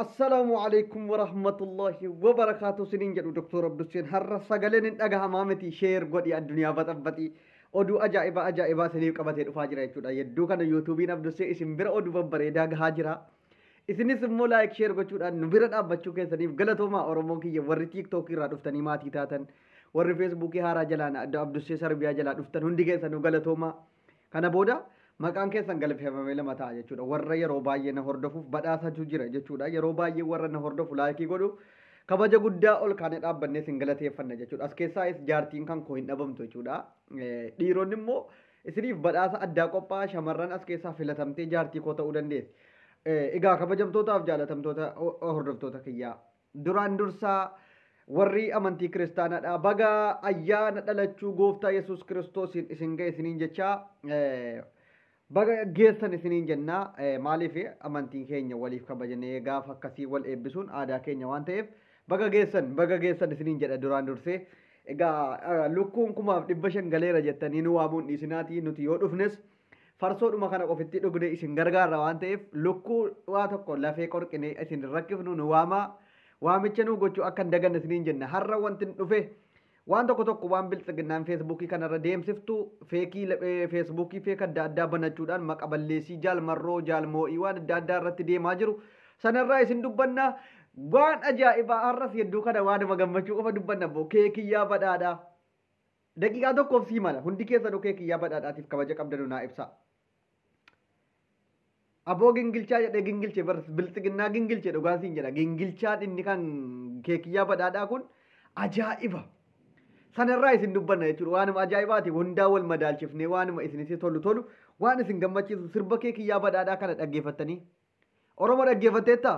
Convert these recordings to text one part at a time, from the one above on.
Assalaamu alaikum warahmatullahi wabarakaatu siniin jedhu Dr. Abdusseen har'a sagaleen hin dhagahamaa miti share godhi addunyaa baxabbaxii oduu ajaa'ibaa ajaa'ibaa isiniif qabatee dhufaa jira jechuudha. Yedduu kana yuutuubiin Abdussee isin bira oduu babbareedaa gahaa jira. Isinis immoo like share gochuudhaan nu bira dhaabbachuu keessaniif galatoomaa. Oromoo kiyya, warri tiiktookii irraa dhuftanii maatii taatan, warri feesbuukii haaraa jalaan Abdussee Sarbiyaa jalaa dhuftan hundi keessanuu galatoomaa. Kana booda maqaan keessan galfamee lama ta'a jechuudha. Warra yeroo baay'ee na hordofuuf badhaasatu jira jechuudha. Yeroo baay'ee warra na hordofu like godhu kabaja guddaa ol kaanee dhaabbannee isin galateeffanna jechuudha. As keessaayis jaartiin kan koo hin dhabamtu jechuudha. Dhiironni immoo isiniif badhaasa addaa qophaa'a, shamarran as keessaa filatamtee jaartii koo ta'uu dandeessi. Egaa kabajamtootaaf jaalatamtoota hordoftoota kiyyaa, duraan dursaa warri amantii kiristaanaadha baga ayyaana dhalachuu gooftaa Yesuus Kiristoosiin isin ga'e isiniin jechaa, baga geessan isiniin jennaa. Maaliif, amantiin keenya waliif kabajnee gaafa akkasii wal eebbisuun aadaa keenya waan ta'eef baga geessan, baga geessan isiniin jedha duraan dursee. Egaa lukkuun 1500 galeera jettanii nu waamuun dhiisinaatii, nuti yoo dhufnes farsoodhuma kana qofitti dhugne isin gargaarra waan ta'eef lukkuu waa tokko lafee qorqinee isin rakkifnu nu waamaa, waamicha nu gochuu akka hin daganne isiniin jenna. Har'a wanti dhufe waan tokko tokko waan biltsiginnaan feesbuukii kanarra deemsiftu, fake feesbuukii fake adda addaa banachuudhaan maqa balleessii jaalmarroo jaalmoo'ii waan adda addaa irratti deemaa jiru sanarraa isin dubbanna. Waan ajaa'ibaa har'as hedduu kana waanuma gammachuu qofa dubbanna. Boo Keekiyyaa Badhaadhaa daqiiqaa tokkoof sii mala, hundi keessanuu Keekiyyaa Badhaadhaatiif kabaja qabdanu naa ibsa. Aboo gingilchaa jedhee gingilche bar, biltsiginnaa gingilche, dhugaa siin jedha. Gingilchaan inni kan Keekiyyaa Badhaadhaa kun ajaa'iba. Sanarraa isin dubbanna jechuudha. Waanuma ajaa'ibaati, hundaa wal madaalchifnee waanuma isinitti tolu tolu, waan isin gammachiisu sirba Keekiyyaa Badhaadhaa kana dhaggeeffattanii. Oromoo, dhaggeeffatteettaa?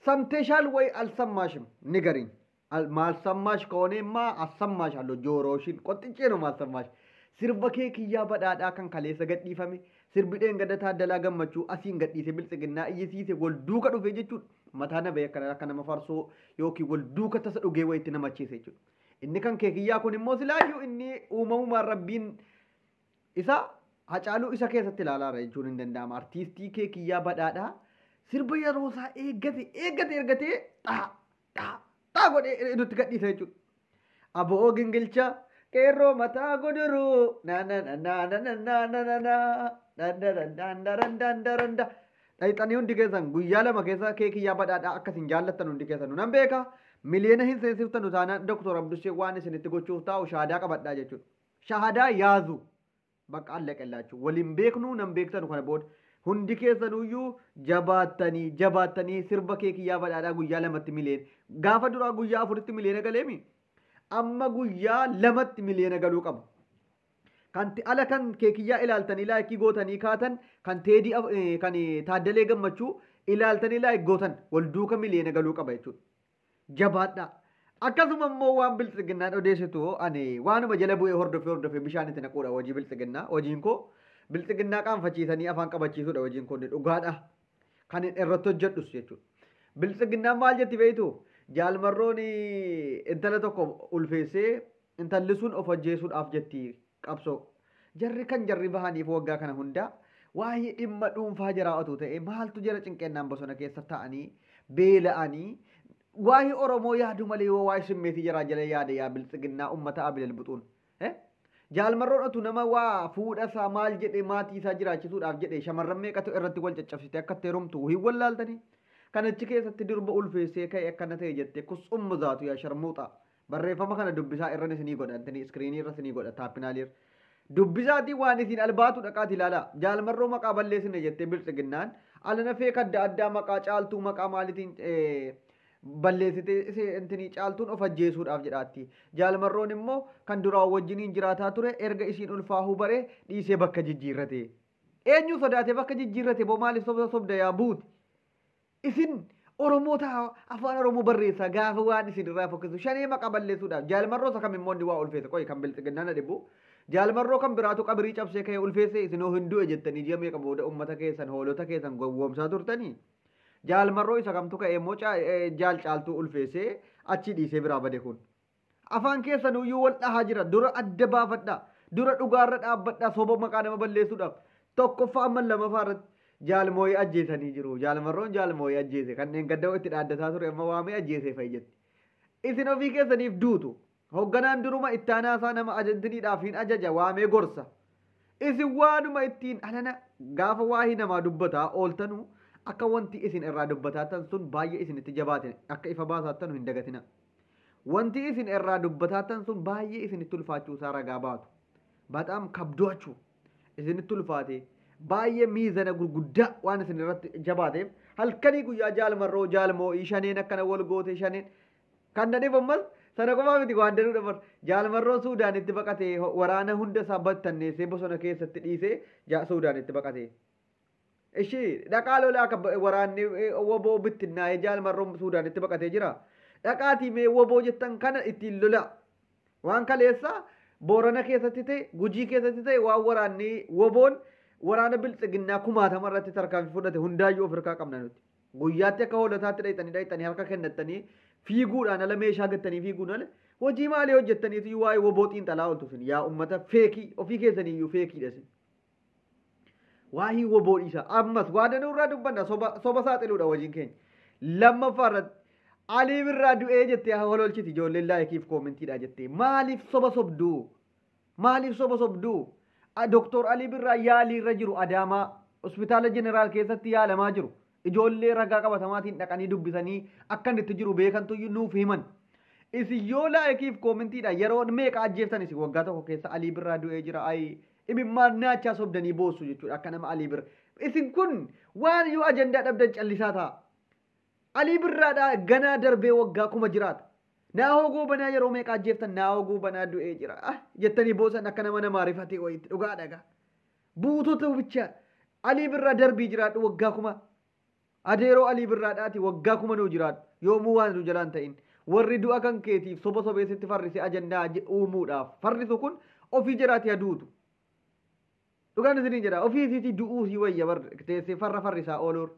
ሰምተሻል ወይ አልሰማሽም? ንገሪኝ። ማልሰማሽ ከሆነማ አሰማሻለሁ። ጆሮሽን ቆጥጬ ነው ማሰማሽ። Sirba Keekiyyaa Badhaadhaa kan kaleessa gadhiifame, sirbi dheengadda Taaddalaa Gammachuu asiin gadhiise biltsiginnaa iyyisiise wal duuka dhufe jechuudha. Mataa na bahee akka nama farsoo yookiin wal duuka tasa dhugee wayitti nama achiise jechuudha. Inni kan Keekiyyaa kun immoo silaayyuu inni uumamumaan rabbiin isa Hacaaluu isa keessatti ilaalaara jechuun hin danda'ama. Artiistii Keekiyyaa Badhaadhaa sirba yeroo isaa eeggate eeggate ergatee xaa xaa xaa godhee nutti gadhiisa jechuudha. Abo'oo gingilcha qeerroo mataa guduruu na na na na na na na na na na na na dhayxanii hundi keessan guyyaa 2 keessa Keekiyyaa Badhaadhaa akkasin jaallattan hundi keessan nan beeka. Miliyoona hin seensiftan taanaan Doktor Abdushee waan isinitti gochuuf taa'u shaadaa qabadhaa jechuudha. Shaadaa yaazu bakka allaqellaachu waliin beeknuu nan beektanu. Kana booda hundi keessanuyyuu jabaattanii jabaattanii sirba Keekiyyaa Badhaadhaa guyyaa 2tti miliyoona, gaafa duraa guyyaa 4tti miliyoona galeemi, amma guyyaa 2tti miliyoona galuu qaba. Kan ala kan Keekiyyaa ilaaltanii like gootanii kaatan, kan Teedii kan Taaddalee Gammachuu ilaaltanii like gootan wal duuka miliyoona galuu qaba jechuudha. Jabaadhaa. Akkasuma immoo waan biltsiginnaan odeessitu ani waanuma jala bu'ee hordofee hordofee bishaan itti naquudha hojii biltsiginnaa. Hojiin koo biltsiginnaa qaanfachiisanii afaan qabachiisuudha, hojiin koo dhugaadha. Kan irratti hojjedhus jechuudha. Biltsiginnaan maal jetti beektu? Jaalmarroon intala tokko ulfeessee intalli sun of ajjeesuudhaaf jetti qabsoo. Jarri kan jarri bahaniif waggaa kana hundaa waa'ee dhimma dhuunfaa jaraa otoo ta'e maaltu jara cinqeennaan bosona keessa ta'anii beela'anii waa'ee Oromoo yaadu malee yoo waa'ee simmeetii jaraa jala yaade yaa biltsiginnaa uummata abilal buxuun. Jaalmarroon otu nama waa fuudha isaa maal jedhee maatii isaa jiraachisuudhaaf jedhee shamarran meeqatu irratti wal caccabsite akka itti heerumtu hin wallaaltanii. Kanachi keessatti durba ulfeessee ka'e akkana ta'e jettee kusummu zaatu yaa sharmuuxa. Barreeffama kana dubbisaa irra isinii godha, intini screen irra isinii godha, thumbnail irra. Dubbisaatii waan isin albaatu dhaqaati ilaala. Jaalmarroo maqaa balleessine jettee biltsiginnaan alana fake adda addaa maqaa Caaltuu maqaa maaliitiin balleessite, intini Caaltuun of ajjeesuudhaaf jedhaatti. Jaalmarroon immoo kan duraan wajjiniin jiraataa ture erga isiin ulfaahuu baree dhiisee bakka jijjiirrate. Eenyu sodaatee bakka jijjiirrate? Boo maaliif sobda sobda yaa buuti? Isin Oromoota afaan Oromoo barreessaa gaafa waan isin irraa fokkisu shanee maqaa balleessuudhaaf jaalmarroo isa kam immoo inni waa ulfeesse qoyi kan biltsiginnaa na dhibu. Jaalmarroo kan biraatu qabirii cabsee ka'ee ulfeesse, isinoo hin du'e jettanii ji'a meeqa booda uummata keessan hoolota keessan gowwoomsaa turtanii. Jaalmarroo isa kamtu ka'ee immoo jaal Caaltuu ulfeessee achi dhiisee biraa bade kun? Afaan keessan iyyuu wal dhahaa jira. Dura adda baafadhaa. Dura dhugaarra dhaabbadhaa soba maqaa nama balleessuudhaaf. Tokkoffaa amma lamaffaa irratti. Jaalmooyii ajjeesanii jiru. Jaalmarroon jaalmooyii ajjeese. Kanneen gadda itti dhaaddataa ture amma waamee ajjeese fa'i jetti. Isin ofii keessaniif duutu. Hoogganaan duruma ittaanaa isaa nama ajantiniidhaaf hin ajaja waamee gorsa. Isin waanuma ittiin alana gaafa waa'ee namaa dubbataa ooltanuu akka wanti isin irraa dubbataatan sun baay'ee isinitti jabaate akka ifa baasaattan hin dagatina. Wanti isin irraa dubbataatan sun baay'ee isinitti ulfaachuu isaa ragaa baatu. Baxaam kabdoachuu isinitti ulfaate baay'ee miizana gurguddaa waan isin irratti jabaateef halkanii guyyaa jaalmarroo jaalmoo'ii shaneen akkana wal goote shaneen kan na dhibu ammas sana qofaa miti waan danuu dabar jaalmarroo Suudaanitti baqatee waraana hunda isaa battanneessee bosona keessatti dhiisee Suudaanitti baqatee. Ishii dhaqaa lolaa akka waraanni woboo bittinnaa'ee jaalmarroon Suudaanitti baqatee jira. Dhaqaatii mee woboo jettan kana ittiin lolaa. Waan kaleessa Boorana keessatti ta'e Gujii keessatti ta'e waan waraanni woboon waraana biltsiginnaa kumaatama irratti tarkaanfii fudhate hundaayyuu of harkaa qabna nuti. Guyyaatti akka hoolotaatti dhayxanii dhayxanii harka kennattanii fiiguudhaan ala meeshaa gattanii fiiguun ala hojii maalii hojjettaniitu waa'ee woboo xiinxalaa ooltu isin yaa ummata feekii ofii keessaniiyyuu feekiidha isin. Waa'ee woboo dhiisa ammas waa danuu irraa dubbanna soba saaxiluudha hojiin keenya. Lammaffaa irratti Alii Birraa du'ee jettee hololchiti ijoolleen laayikiif koomentiidha jettee maaliif soba sobduu? Maaliif soba sobduu? Doktor Alii Birraa yaalii irra jiru Adaamaa hospitaala jeneraal keessatti yaalamaa jiru. Ijoollee ragaa qabatamaatiin dhaqanii dubbisanii akka inni itti jiru beekantu nuuf himan. Isin yoo laayikiif koomentiidha yeroo meeqa ajjeeftan isin waggaa tokko keessa Alii Birraa du'ee jira ayi imimmaan naachaa sobdanii boossu jechuudha akka nama Alii Birraa. Isin kun waan yoo ajandaa dhabdan callisaa ta'a. Alii Birraadhaa ganaa darbee waggaa kuma jiraata. Naahoo Goobanaa yeroo meeqa ajjeeftan Naahoo Goobanaa du'ee jira jettanii boosan akka nama namaa rifatee wayiitti dhugaa dhagaa. Buutota bicha Alii Birraa darbii jiraadhu waggaa kuma. Adeeroo Alii Birraadhaati waggaa kuma nuu jiraadhu yoomuu waan nu jalaan ta'in. Warri du'a kan keetiif soba sobeessitti farrise ajandaa uumuudhaaf farrisu kun ofii jiraati aduutu. Dhugaan isiniin jedha ofii isiitii du'uu sii wayya bar teessee farra farrisaa ooluur.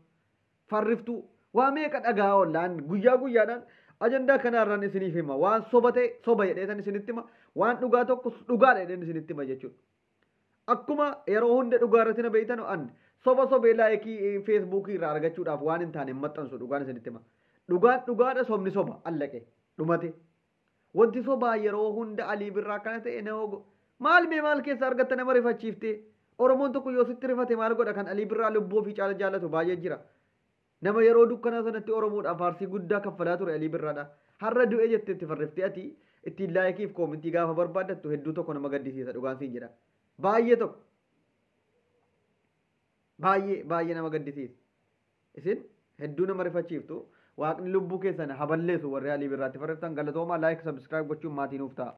Farriftuu waa meeqa dhagaa oollaan guyyaa guyyaadhaan ajandaa kanaarraan isiniif hima waan soba ta'e soba jedheetan isinitti hima waan dhugaa tokko dhugaadha jedheen isinitti hima jechuudha. Akkuma yeroo hunda dhugaa irratti na beektan an soba sobee laayikii feesbuukii irraa argachuudhaaf waan hin taane maxxansu dhugaan isinitti hima. Dhugaan dhugaadha sobni soba allaqe dhumate. Wanti sobaa yeroo hunda Alii Birraa akkana ta'e nama maal mee maal keessa argatta nama rifachiiftee Oromoon tokko yoo sitti rifate maal godha kan Alii Birraa lubbuu ofii caala jaallatu baay'ee jira. Nama yeroo dukkanaa sanatti Oromoodhaaf aarsii guddaa kaffalaa ture Alii Birraadha. Har'a du'e jettee itti farriftee ati ittiin laayikiif koomentii gaafa barbaaddattu hedduu tokko nama gaddisiisa dhugaan siin jedha. Baay'ee tokko. Baay'ee baay'ee nama gaddisiisa. Isin hedduu nama rifachiiftu. Waaqni lubbuu keessan haballeessu warri Alii Birraatti farriftan galatoomaa laayik sabskiraayib gochuun maatii nuuf ta'a.